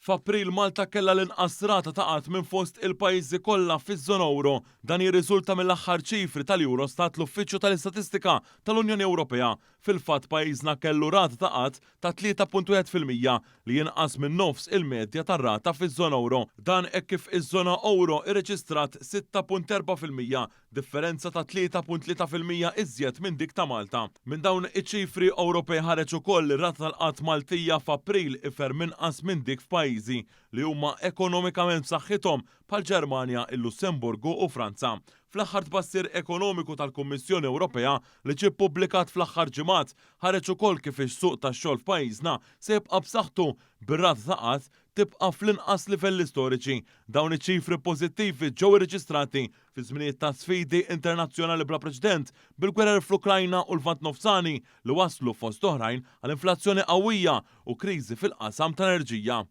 F'April Malta kellha l-inqas rata ta' qgħad minn fost il-pajjiżi kollha fiż-żona ewro. Dan jirriżulta mill-aħħar ċifri tal-Eurostat, l-Uffiċċju tal-Istatistika tal-Unjoni Ewropea. Fil-fatt pajjiżna kellu rata ta' qgħad ta' 3.1% li inqas minn nofs il-medja tar-rata fiż-żona ewro. Dan hekk kif iż-żona ewro irreġistrat 6.4%, differenza ta' 3.3% iżjed minn dik ta' Malta. Minn dawn iċ-ċifri Ewropej ħareġ ukoll li r-rata tal-qgħad Maltija f'April hi ferm inqas minn dik f'pajjiżi li huma ekonomikament b'saħħithom bħall-Ġermanja, il-Lussemburgu u Franza. Fl-aħħar tbassir ekonomiku tal-Kummissjoni Ewropea li ġie ppubblikat fl-aħħar ġimgħat, ħareġ ukoll kif is-suq tax-xogħol f'pajjiżna se jibqa' b'saħħtu bir-rata ta' qgħad tibqa' fl-inqas livelli storiċi. Dawn iċ-ċifri pożittivi ġew irreġistrati fi żminijiet ta' sfidi internazzjonali bla preċedent, bil-gwerer fl-Ukrajna u l-Lvant Nofsani li wasslu fost oħrajn għal inflazzjoni qawwija u kriżi fil-qasam tal-enerġija.